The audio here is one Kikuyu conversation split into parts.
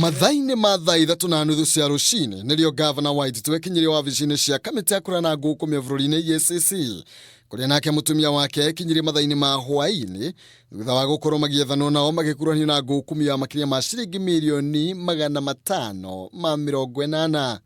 Mathaa-inĩ ma thaa 3:30 cia rũcinĩ nĩrĩo gavana Waititu ekinyirie wabici-inĩ cia kamĩtĩ ya kũrũa na ngũkũmio bũrũri-inĩ EACC, kũrĩa nake mũtumia wake ekinyirie mathaa-inĩ ma hwaĩ-inĩ thutha wa gũkorwo magĩethanwo nao magĩkuruhanio na ngũkũmio ya makĩria ma ciringi mirioni 580.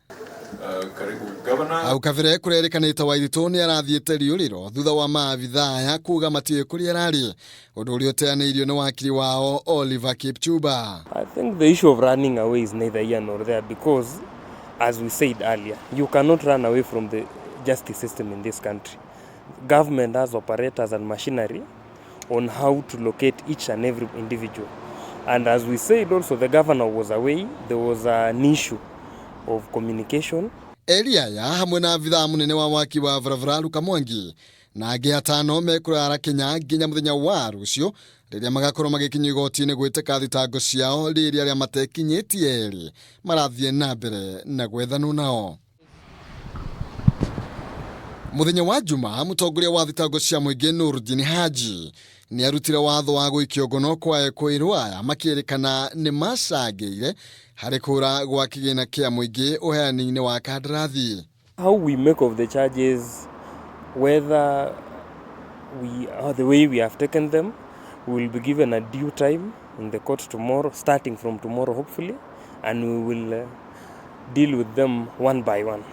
Karibu governor. Hau kabere kũrerĩkanĩte Waititu nĩ arathiĩte riũrĩro thutha wa maabithaa aya kuga matiũĩ kũrĩa ararĩ, ũndũ ũrĩa ũteanĩirio nĩ wakiri wao Oliver Kipchumba. I think the issue of running away is neither here nor there because, as we said earlier, you cannot run away from the justice system in this country. Government has operators and machinery on how to locate each and every individual. And as we said also, the governor was away. There was an issue of communication. Eri aya hamwe na abithaa mũnene wa waki wa barabara Luka Mwangi na angĩ atano mekũrara Kenya nginya mũthenya wa rũciũ rĩrĩa magakorwo magĩkinyio igoti-inĩ gwĩtĩka thitango ciao, rĩrĩa arĩa matekinyĩtie erĩ marathiĩ na mbere na gwethanwo nao. Mũthenya wa Juma, mũtongoria wa thitango cia mũingĩ Nurdin Haji nĩ arutire watho wa gũikio ngono kwa ekũĩrwo aya makĩrĩkana nĩ macangĩire harĩ kũra gwa kĩgĩna kĩa mũingĩ ũheani-inĩ wa kandarathi. How we make of the charges, whether we or the way we have taken them, we will be given a due time in the court tomorrow, starting from tomorrow hopefully, and we will deal with them one by one.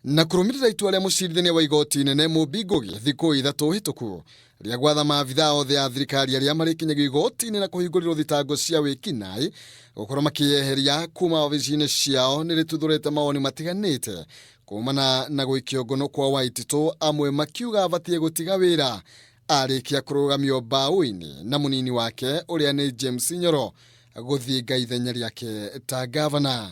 Na kũrũmĩrĩra itua rĩa mũcirithania wa igoti inene Mumbi Ngugi thikũ 3 hĩtũku rĩa gwatha maabithaa othe a thirikari arĩa marĩkinyagio igoti-inĩ na kũhingũrĩrwo thitango cia wĩkinaĩ gũkorwo makĩyeheria kuma wabici-inĩ ciao, nĩ rĩtuthũrĩte mawoni matiganĩte kumana na gũikio ngono kwa Waititu, amwe makiuga abatiĩ gũtiga wĩra arĩkia kũrũgamio mbaũ-inĩ na mũnini wake ũrĩa nĩ James Nyoro gũthinga ithenya rĩake ta gavana.